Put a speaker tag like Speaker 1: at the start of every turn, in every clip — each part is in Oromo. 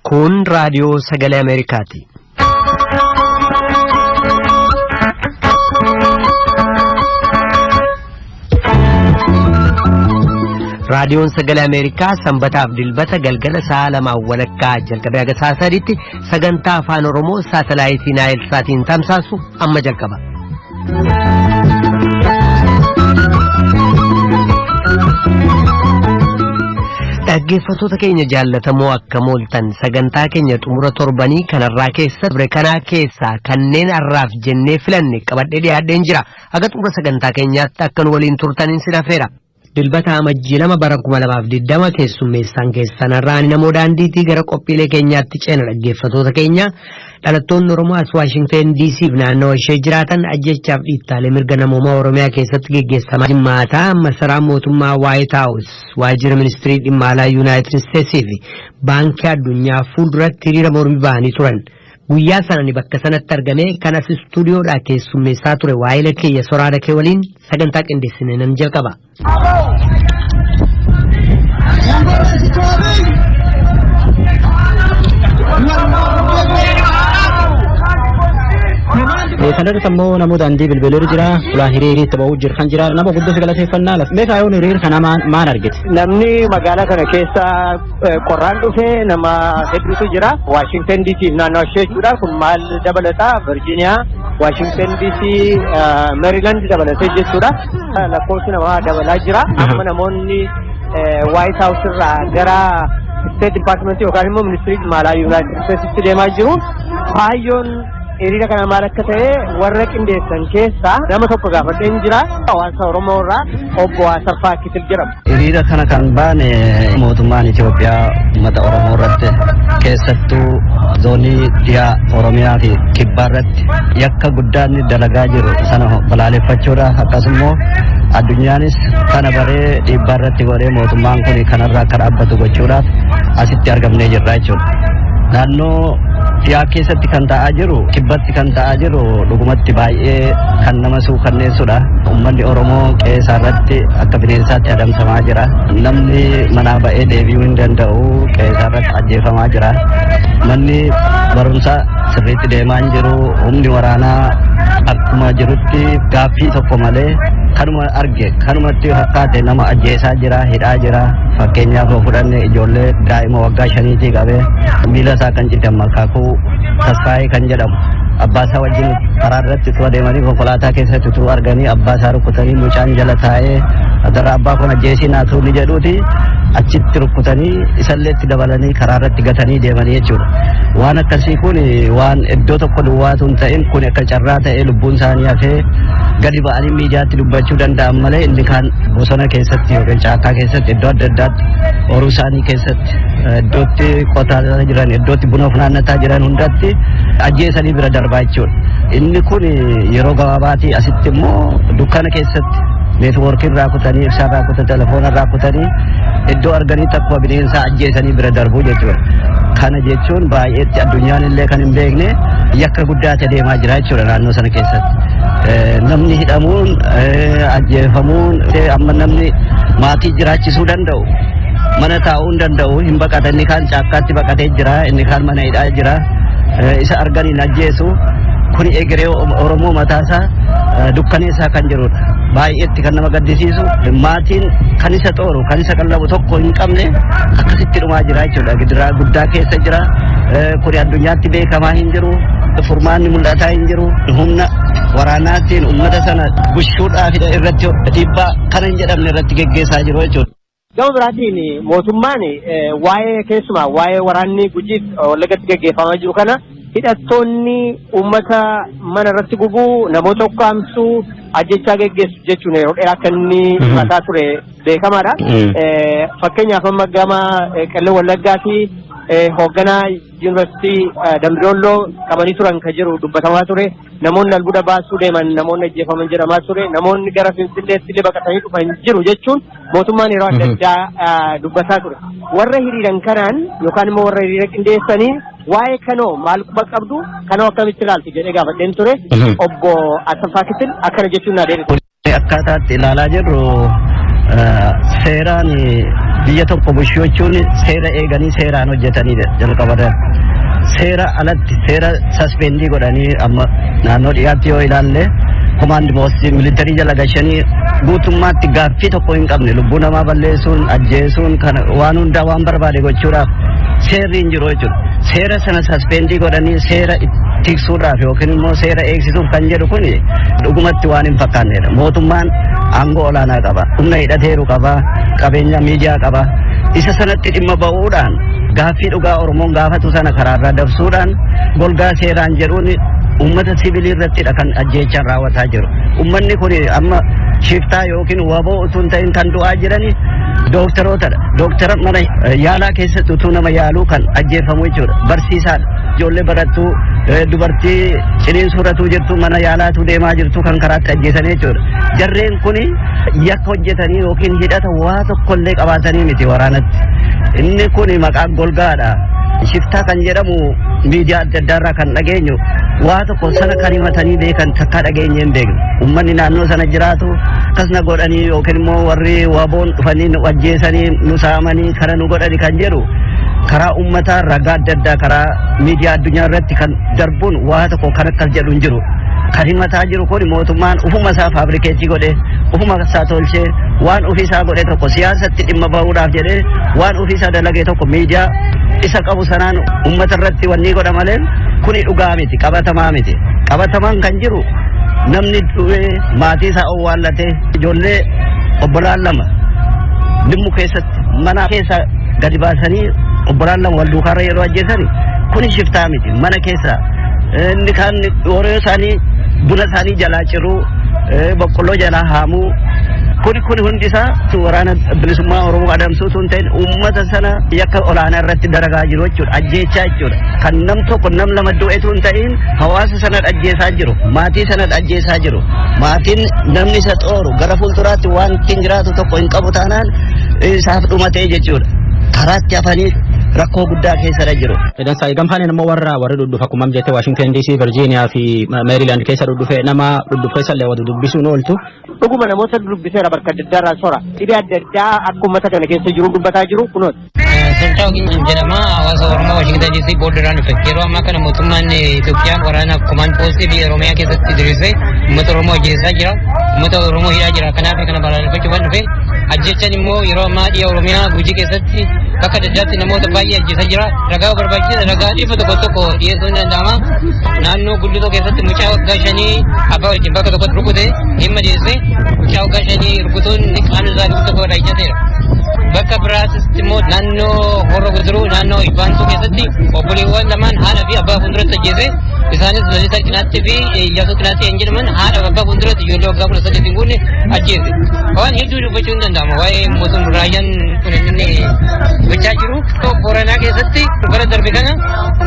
Speaker 1: Kun raadiyoo sagalee Ameerikaati. Raadiyoon sagalee Ameerikaa sanbataaf dilbata galgala sa'a lamaan walakkaa jalqabee haga sa'a sadiitti sagantaa afaan Oromoo saatalaayitii Naayil Saatiin tamsaasu amma jalqaba. Dhaggeeffattoota keenya jaallatamoo akka mooltan sagantaa keenya xumura torbanii kanarraa keessa ture kanaa keessaa kanneen har'aaf jennee filanne qabadhee dhiyaadheen jira. Haga xumura sagantaa keenyaatti akka nu waliin turtaniin sin afeera. Dilbata Amajjii 2 bara 2020 keessummeessaan keessan har'aa ani namoo daandiitii gara qophiilee keenyaatti ceena dhaggeeffatoota keenya dhalattoonni Oromoo as Waashingteen DC fi naannawa ishee jiraatan ajjeechaaf dhiittaalee mirga namoomaa Oromiyaa keessatti geggeessamaa jimmaataa masaraa mootummaa Waayit Haawus waajjira ministirii dhimma alaa Yuunaayitid Isteetsii fi baankii addunyaa fuulduratti hiriira mormii bahanii turan. Guyyaa sana ani bakka sanatti argamee kan as istuudiyoodhaa keessummeessaa ture waa'ila keeyya soraada kee waliin sagantaa qindeessine nan jalqaba.
Speaker 2: Kanarratti ammoo namoota daandii bilbileeru jira. Ulaa hiriirii itti ba'uu jira kan jira. Nama guddoo si galateeffannaa lafa. Meeqa yoon hiriir kana maan argite?
Speaker 3: Namni magaalaa kana keessa qorraan dhufe nama hedduutu jira. Waashingtan DC fi naannoo ishee jechuudha. Kun maal dabalata? Virgiiniyaa, Waashingtan DC, Meeriiland dabalatee jechuudha. Lakkoofsi namaa dabalaa jira. Amma namoonni White House irraa gara State Department yookaan immoo Ministirii Dhimma Alaa Yuunaayitid Isteetsitti deemaa jiru. Kaayyoon hiriira kana maal akka ta'e warra qindeessan keessaa nama tokko gaafadheen jira. Hawaasa Oromoo irraa obbo Asaffaa Kitil jedhamu.
Speaker 4: Hiriira kana kan baane mootummaan Itoophiyaa uummata Oromoo irratti keessattuu zoonii dhiyaa Oromiyaa fi kibbaa irratti yakka guddaa inni dalagaa jiru sana balaaleffachuudhaaf akkasumas addunyaanis kana baree dhiibbaa irratti godhee mootummaan kun kanarraa akka dhaabbatu gochuudhaaf asitti argamnee jirra jechuudha. Naannoo dhiyaa keessatti kan ta'aa jiru kibbatti kan ta'aa jiru dhugumatti baay'ee kan nama suukanneessudha. Uummanni Oromoo qe'ee isaa irratti akka bineensaatti adamsamaa jira. Namni manaa ba'ee deebi'uu hin danda'u qe'ee isaa irratti ajjeefamaa jira. Manni barumsaa sirriitti deemaa hin jiru. Humni waraanaa akkuma jirutti gaaffii tokko malee kanuma arge kanumatti fakkaate nama ajjeesaa jira hidhaa jira. Fakkeenyaaf yoo fudhanne ijoollee daa'ima waggaa shaniitii qabee miila isaa kan cite Akaakuu Tasfaayee kan jedhamu abbaa isaa wajjin karaa irratti utuu adeemanii konkolaataa keessatti utuu arganii abbaa isaa rukutanii mucaan jala taa'ee adarra abbaa kun ajjeesii naatuu ni jedhuuti achitti rukutanii isallee itti dabalanii karaa irratti gatanii deemanii jechuudha. Waan akkasii kun waan iddoo tokko duwwaatu hin ta'in kun akka carraa ta'ee lubbuun isaanii hafee gadi ba'anii miidiyaatti dubbachuu danda'an malee inni kaan bosona keessatti yookiin caakkaa keessatti iddoo adda addaatti horuu isaanii keessatti iddootti qotaa jiran iddootti buna funaannataa jiran hundatti ajjeesanii bira darbaa jechuudha. Inni kun yeroo gabaabaatii asitti immoo dukkana keessatti neetwoorkii irraa kutanii ibsaa irraa kutanii telefoona irraa kutanii iddoo arganii akkuma bineensaa ajjeesanii bira darbuu jechuudha. Kana jechuun baay'eetti addunyaan illee kan hin beekne yakka guddaa ta'e deemaa jira jechuudha naannoo sana keessatti. Namni hidhamuun ajjeefamuun amma namni maatii jiraachisuu danda'u mana taa'uu hin danda'u hin baqata inni kaan caakkaatti baqatee jira inni kaan mana hidhaa jira isa arganiin ajjeesu kuni egeree Oromoo mataasaa dukkaneessaa kan jirudha. Baay'eetti kan nama gaddisiisu maatiin kan isa xooru kan isa qallabu tokko hin qabne akkasitti dhumaa jira jechuudha. Gidiraa guddaa keessa jira. Kuni addunyaatti beekamaa hin jiru. Furmaanni mul'ataa hin jiru. Humna waraanaatiin uummata sana bushuudhaaf irratti dhiibbaa kana hin jedhamne irratti geggeessaa jiru jechuudha.
Speaker 3: Gama biraatiin mootummaan waa'ee keessumaa waa'ee waraanni Gujiif Wallagatti gaggeeffamaa jiru kana hidhattoonni uummata mana irratti gubuu namoota ukkaamsuu ajjechaa geggeessu jechuun yeroo dheeraa akka inni himataa ture beekamaadha. Fakkeenyaaf amma gama Qellem Wallaggaatti hoogganaa yuunivarsiitii Dambidolloo qabanii turan kan jiru dubbatamaa ture. Namoonni albuuda baasuu deeman namoonni ajjeefaman jedhamaa ture. Namoonni gara Finfinneetti illee baqatanii dhufan jiru jechuun mootummaan yeroo adda addaa dubbataa ture. Warra hiriiran kanaan yookaan immoo warra hiriira qindeessanii waa'ee kanoo maal quba qabdu kanoo akkamitti ilaaltu jedhee gaafadheen ture. Obbo Asaffaa Kitil akkana jechuun naa deebise.
Speaker 4: Akkaataatti ilaalaa jirru seeraan Biyya tokko bulchuu jechuun seera eeganii seeraan hojjetanidha jalqabarratti. Seera alatti seera suspend godhanii amma naannoo dhiyaatti yoo ilaalle command post military jala gashanii guutummaatti gaaffii tokko hin qabne lubbuu namaa balleessuun, ajjeesuun, kana waan hundaa waan barbaade gochuudhaaf seerri hin jiru jechuudha. Seera sana suspend godhanii seera tiksuudhaaf yookiin immoo seera eegsisuuf kan jedhu kun dhugumatti waan hin fakkaannedha. Mootummaan aangoo olaanaa qaba. Humna hidhateeru qaba. Qabeenya miidiyaa qaba. Isa sanatti dhimma ba'uudhaan gaaffii dhugaa Oromoon gaafatu sana karaarraa dabsuudhaan golgaa seeraan jedhuun uummata sibiilii irrattidha kan ajjeechaan raawwataa jiru. Uummanni kun amma shiftaa yookiin waboo utuu hin ta'in kan du'aa jirani dooktarootadha. Dooktara mana yaalaa keessatti utuu nama yaaluu kan ajjeefamu jechuudha. Barsiisaadha. Ijoollee barattuu, dubartii ciniinsuurratuu jirtu, mana yaalaatu deemaa jirtu kan karaatti ajjeesan jechuudha. Jarreen kun yakka hojjetanii yookiin hidhata waa tokkollee qabaatanii miti waraanatti. Inni kun maqaa golgaadha. Shiftaa kan jedhamu miidiyaa adda addaarraa kan dhageenyu waa tokko sana kan himatanii beekan takka dhageenye hin beeknu. Uummanni naannoo sana jiraatu akkasna godhanii yookiin immoo warri waboon dhufanii nu ajjeesanii, nu saamanii, kana nu godhani kan jedhu karaa uummataa ragaa adda addaa karaa miidiyaa addunyaa irratti kan darbuun waa tokko kan akkas jedhu hin jiru. Kan himataa jiru kun mootummaan ufuma isaa fabricate godhe, ufuma isaa tolchee, waan ofiisaa godhe tokko siyaasatti dhimma bahuudhaaf jedhee waan ofiisaa dalage tokko miidiyaa isa qabu sanaan uummata irratti wanni godha malee kuni dhugaa miti, qabatamaa miti. Qabatamaan kan jiru namni du'ee maatii isaa owwaallatee, ijoollee obbolaan lama Limmu keessatti mana keessa gadi baasanii obbolaan lama wal duukaarra yeroo ajjeesani kuni shiftaa miti. Mana keessa inni kaan horii isaanii, buna isaanii jalaa ciruu, boqqolloo jalaa haamuu, kuni hundi isaa waraana bilisummaa Oromoo adamsuu hin ta'in uummata sana yakka olaanaa irratti dalagaa jiru jechuudha. Ajjeechaa jechuudha. Kan nam tokko nam lama du'etu hin ta'in hawaasa sana ajjeesaa jiru. Maatii sana ajjeesaa jiru. Maatiin namni isa xooru gara fuulduraatti waan ittiin jiraatu tokko hin qabu taanaan isaaf dhumatee jechuudha. Karaatti hafanii rakkoo guddaa keessa jiru.
Speaker 2: Dansaa, gamfaanin immoo warra dhudhufa akkuma jette Washington DC, Virginia fi Maryland keessa dhudhufe, nama dhudhufe sallee wadu dubbisuun ooltu.
Speaker 3: Dhuguma, namoota dubbiseera bakka adda addaa irraa, sora. Dhibee adda addaa akka uummata kana keessa jiru dubbataa jiru kunooti.
Speaker 5: Sultaa jedhama, hawaasa Oromoo Washington DC boodderaan dhufe. Yeroo ammaa kana mootummaan Itoophiyaan waraana command post biyya Oromiyaa keessatti diriirsee uummata Oromoo ajjeesaa jira. Uummata Oromoo hidhaa jira. Kanaaf kana balaaleffachuuf dhufe. Ajjechaan immoo yeroo ammaa dhiya Oromiyaa Gujii keessatti bakka adda addaatti namoota baay'ee ajjeesaa jira. Ragaa barbaachisa ragaa 100 tokko dhiyeessuun ni danda'ama. Naannoo Gullitoo keessatti mucaa waggaa 5 abbaa wajjin bakka tokkotti rukute dhimma dhiyeesse, mucaa waggaa 5 rukutuun qaamni isaa tokko irraa ijjateera. Bakka biraatis immoo naannoo Horro Guduruu naannoo Ibbaantuu keessatti obboleewwan lamaan haadha fi abbaa fuulduratti ajjeese. Isaanis Lalisaa Cinaatti fi Iyyaasuu Cinaatti kan jedhaman haadha fi abbaa fuulduratti ijoollee waggaa 18 hin guunne ajjeese. Waan hedduu dubbachuun ni danda'ama. Waa'ee mootummaa raayyaan kun inni gochaa jiru. Booranaa keessatti bara darbe kana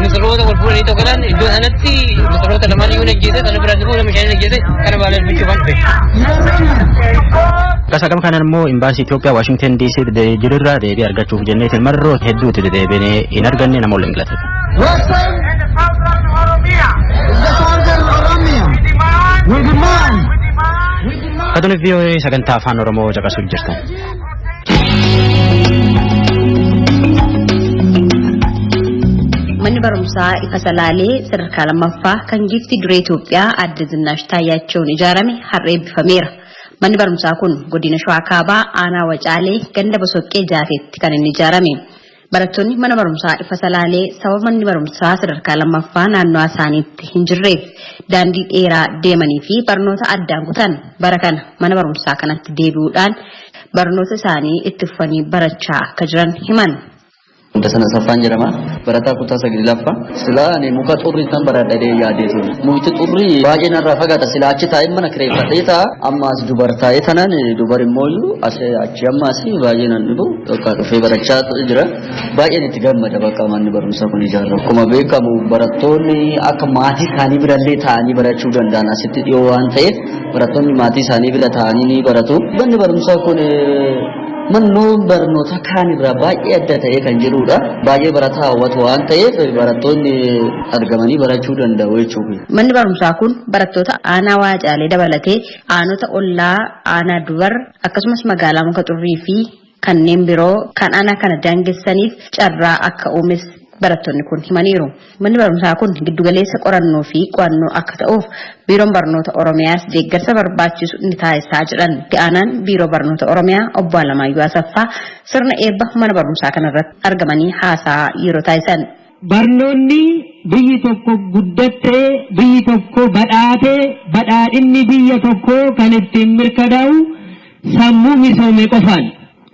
Speaker 5: misirroota wal fuudhanii tokko iddoo sanatti misirroota lamaan iyyuu ajjeese, sana biraan immoo nama shanin ajjeese, kana balaaleffachuu waan dhufe.
Speaker 2: Akkasa gama kanaan immoo imbaasii Itoophiyaa Washington DC jirurraa deebii argachuuf jenneetiin marroo hedduutti dedeebinee hin arganne, nama waliin galateeffanna.
Speaker 6: Western the Southern Oromia. We demand. We demand.
Speaker 2: Katuun VOA sagantaa afaan Oromoo caqasuuf jirtan.
Speaker 7: Manni barumsaa Ifa Salaalee sadarkaa lammaffaa kan giiftii duree Itoophiyaa Aadde Zinnaash Taayyaachaa'uun ijaarame har'a eebbifameera. Manni barumsaa kun godina Shawaa Kaabaa aanaa Wacaalee ganda Bosoqqee Jaafeetti kan inni ijaarame. Barattoonni mana barumsaa Ifa Salaalee sababa manni barumsaa sadarkaa lammaffaa naannoo isaaniitti hin jirreef daandii dheeraa deemanii fi barnoota addaan kutan bara kana mana barumsaa kanatti deebi'uudhaan barnoota isaanii itti fufanii barachaa akka jiran himan.
Speaker 8: Hunda Saffaan jedhama. Barataa kutaa saglaffaa. Silaa ani Muka Xurrii kan baradhadhee yaadee ture. Mukti Xurrii baay'ee narraa fagaata. Silaa achi taa'ee mana kireeffadhee ta'a. Amma as Dubar taa'ee tanaan Dubar immoo as achi amma as baay'ee nan dhibu. Bakka dhufee barachaa jira. Baay'een itti gammada bakka manni barumsaa kun ijaaramu. Akkuma beekamu barattoonni akka maatii isaanii birallee taa'anii barachuu danda'an asitti dhiyoo waan ta'eef barattoonni maatii isaanii bira taa'anii ni baratu. Manni barumsaa kun manneen barnoota kaan irraa baay'ee adda ta'ee kan jirudha. Baay'ee barataa hawwatu waan ta'eef barattoonni argamanii barachuu danda'u jechuudha.
Speaker 7: Manni barumsaa kun barattoota aanaa Waacaalee dabalatee aanota ollaa aanaa Dubar akkasumas magaalaa Muka Xurrii fi kanneen biroo kan aanaa kana daangessaniif carraa akka uumes barattoonni kun himaniiru. Manni barumsaa kun giddugaleessa qorannoo fi qo'annoo akka ta'uuf Biiroon Barnoota Oromiyaas deeggarsa barbaachisu ni taasisaa jedhan. Itti aanaan Biiroo Barnoota Oromiyaa Obbo Alamaayyoo Asaffaa sirna eebba mana barumsaa kanarratti argamanii haasaa yeroo taasisan.
Speaker 9: Barnoonni biyyi tokko guddattee, biyyi tokko badhaatee, badhaadhinni biyya tokkoo kan ittiin mirkanaa'u sammuu misoome qofaan.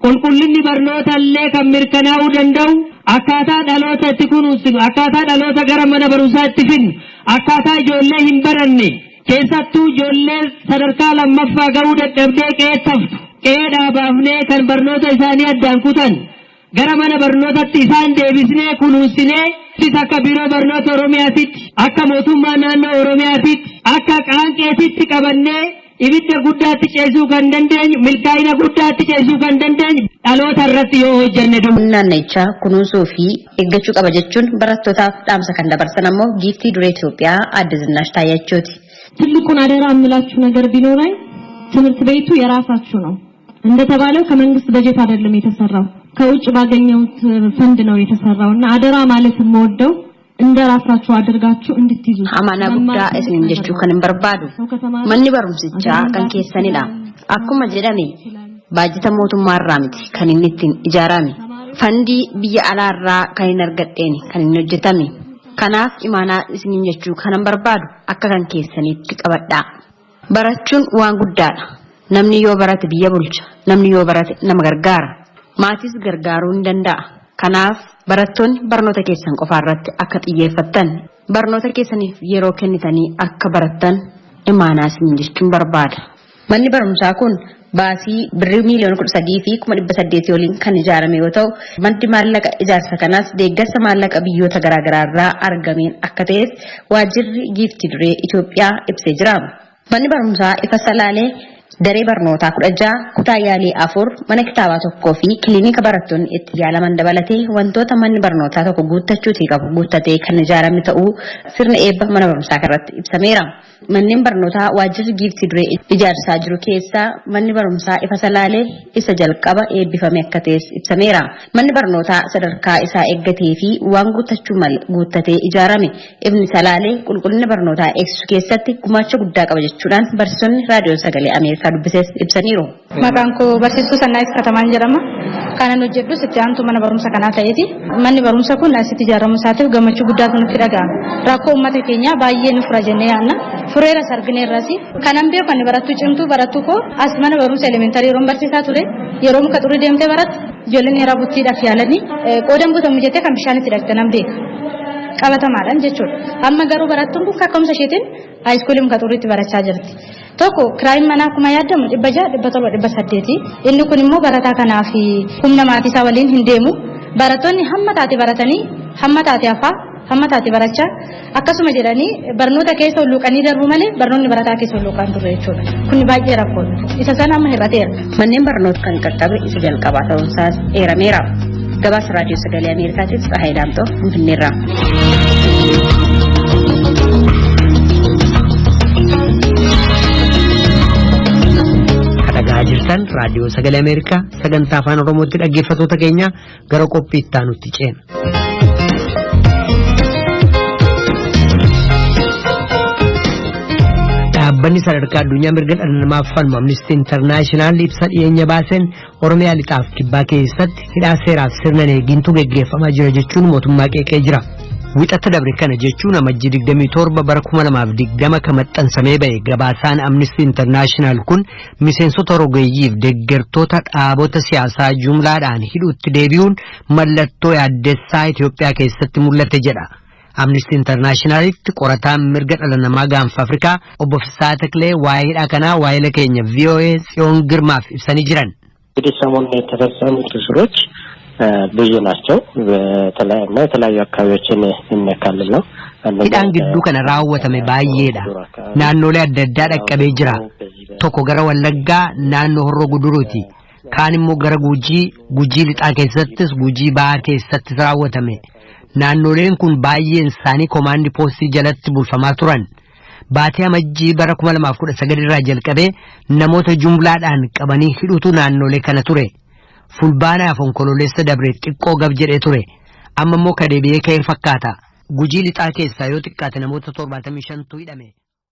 Speaker 9: Qulqullinni barnoota illee kan mirkanaa'uu danda'u akkaataa dhaloota itti kunuunsinu, akkaataa dhaloota gara mana barumsaa itti fidnu, akkaataa ijoollee hin baranne, keessattuu ijoollee sadarkaa lammaffaa ga'uu dadhabdee qe'eetti haftu, qe'eedhaa baafnee kan barnoota isaanii addaan kutan, gara mana barnootatti isaan deebisnee kunuunsinee sis akka Biiroo Barnoota Oromiyaatitti, akka mootummaa naannoo Oromiyaatitti, akka qaanqeetitti qabannee ibidda guddaatti ceesuu kan dandeenyu, milkaa'ina guddaatti ceesuu kan dandeenyu dhaloota irratti yoo hojjenne duwwaa.
Speaker 7: Naannichaa kunuunsuu fi eeggachuu qaba jechuun barattootaaf dhaamsa kan dabarsan ammoo giiftii duree Itoophiyaa Aadde Zinnaash Taayyachooti.
Speaker 10: ትልቁን አደራ የምላችሁ ነገር ቢኖረኝ ትምህርት ቤቱ የራሳችሁ ነው። እንደተባለው ከመንግስት በጀት አይደለም የተሰራው፣ ከውጭ ባገኘሁት ፈንድ ነው የተሰራው እና አደራ ማለት የምወደው እንደ ራሳችሁ አድርጋችሁ እንድትይዙ
Speaker 7: Amaanaa guddaa isiniin jechuu kan hin barbaadu. Manni barumsichaa kan keessanidha. Akkuma jedhame baajata mootummaarraa miti kan inni ittiin ijaarame. Fandii biyya alaarraa kan hin argadheen kan inni hojjetame. Kanaaf imaanaa isiniin jechuu kanan barbaadu akka kan keessaniitti qabadhaa. Barachuun waan guddaadha. Namni yoo barate biyya bulcha. Namni yoo barate nama gargaara. Maatis gargaaruu ni danda'a. Kanaaf barattoonni barnoota keessan qofaarratti akka xiyyeeffattan barnoota keessaniif yeroo kennitanii akka barattan imaanaa isiniin jechuun barbaada. Manni barumsaa kun baasii birrii 13,800,000 oliin kan ijaarame yoo ta'u, maddi maallaqa ijaarsa kanaas deeggarsa maallaqa biyyoota garaagaraa irraa argameen akka ta'es waajjirri giiftii duree Itoophiyaa ibsee jira. Manni barumsaa ifa salaalee daree barnootaa 16, kutaa yaalii 4, mana kitaabaa tokkoo fi kiliinika barattoonni itti yaalaman dabalatee wantoota manni barnootaa tokko guuttachuutii qabu guuttatee kan ijaarame ta'uu sirna eebba mana barumsaa kanarratti ibsameera. Manneen barnootaa waajjirri giiftii duree ijaarsaa jiru keessaa manni barumsaa ifa salaalee isa jalqaba eebbifame akka ta'es ibsameera. Manni barnootaa sadarkaa isaa eeggatee fi waan guuttachuu malu guuttatee ijaarame ifni salaalee qulqullina barnootaa eegsisuu keessatti gumaacha guddaa qaba jechuudhaan barsiisonni raadiyoo sagalee Ameerikaa dubbises ibsaniiru.
Speaker 11: Maqaan koo barsiistuu Sannaayit Katamaan jedhama. Kanan hojjedhus itti aantuu mana barumsa kanaa ta'eeti. Manni barumsa kun asitti ijaaramuu isaatiif gammachuu guddaatu nutti dhaga'ama. Rakkoo uummata keenyaa baay'ee nu fura jennee yaadna. Fureeras argineerras. Kanan beeku ani barattuu cimtuu barattuu koo as mana barumsa elementarii yeroon barsiisaa ture yeroo muka xurii deemtee barattu ijoolleen heeraa buttiidhaaf yaalanii qoodan butamu jettee kan bishaan itti dhaqxe nan beeka. Qabatamaadhaan jechuudha. Amma garuu barattuun kun kaka'umsa isheetiin haayiskuulii muka xuriitti barachaa jirti. Tokko kiraayin manaa akkuma yaadamu 600, 700, 800. Inni kun immoo barataa kanaaf humna maatii isaa waliin hin deemu. Barattoonni hamma taate baratanii hamma taate hafaa hamma taate barachaa akkasuma jedhanii barnoota keessa hulluuqanii darbu malee barnoonni barataa keessa hulluuqaan turre jechuudha. Kun baay'ee rakkoodha. Isa sana amma hir'ateera.
Speaker 7: Manneen barnoota kan qaqqabe isa jalqabaa ta'uunsaas eerameera. Gabaasa Raadiyoo Sagalee Ameerikaatiif Tsahaay Daamxoo Finfinneerraa.
Speaker 1: Dhaggeeffachaa jirtan Raadiyoo Sagalee Ameerikaa sagantaa Afaan Oromootti dhaggeeffatoota keenya gara qophii itti aanutti ceena. Dhaabbanni sadarkaa addunyaa mirga dhala namaaf falmu Amnesty International ibsa dhiyeenya baaseen Oromiyaa lixaaf kibbaa keessatti hidhaa seeraaf sirna eegintu geggeeffamaa jira jechuun mootummaa qeeqee jira. Wixata dabre kana jechuun Amajjii 27 bara 2020 kan maxxansamee ba'e gabaasaan Amnesty International kun miseensota rogeeyyiif deeggartoota dhaabota siyaasaa jumlaadhaan hidhuutti deebi'uun mallattoo yaaddessaa Itoophiyaa keessatti mul'ate jedha. Amnesty Internationalitti qorataan mirga dhala namaa gaanfa Afrikaa obbo Fissaa Taklee waa'ee hidhaa kanaa waa'ee keenya VOA Tsiyoon Girmaaf ibsanii jiran.
Speaker 12: እንግዲህ ሰሞኑን የተፈጸሙት እስሮች ብዙ ናቸው። እና የተለያዩ አካባቢዎችን የሚያካልል ነው።
Speaker 1: Hidhaan gidduu kana raawwatame baay'eedha. Naannolee adda addaa dhaqqabee jira. Tokko gara Wallaggaa naannoo Horroo Guduruuti. Kaan immoo gara Gujii, Gujii lixaa keessattis Gujii bahaa keessattis raawwatame. Naannoleen kun baay'een isaanii komaandi poostii jalatti bulfamaa turan. Baatee Amajjii bara 2019 irraa jalqabee namoota jumlaadhaan qabanii hidhutu naannolee kana ture. Fulbaanaaf Onkololeessa dabre xiqqoo gab jedhee ture. Amma immoo ka deebi'ee ka'ee fakkaata. Gujii Lixaa keessaa yoo xiqqaate namoota 75tu hidhame.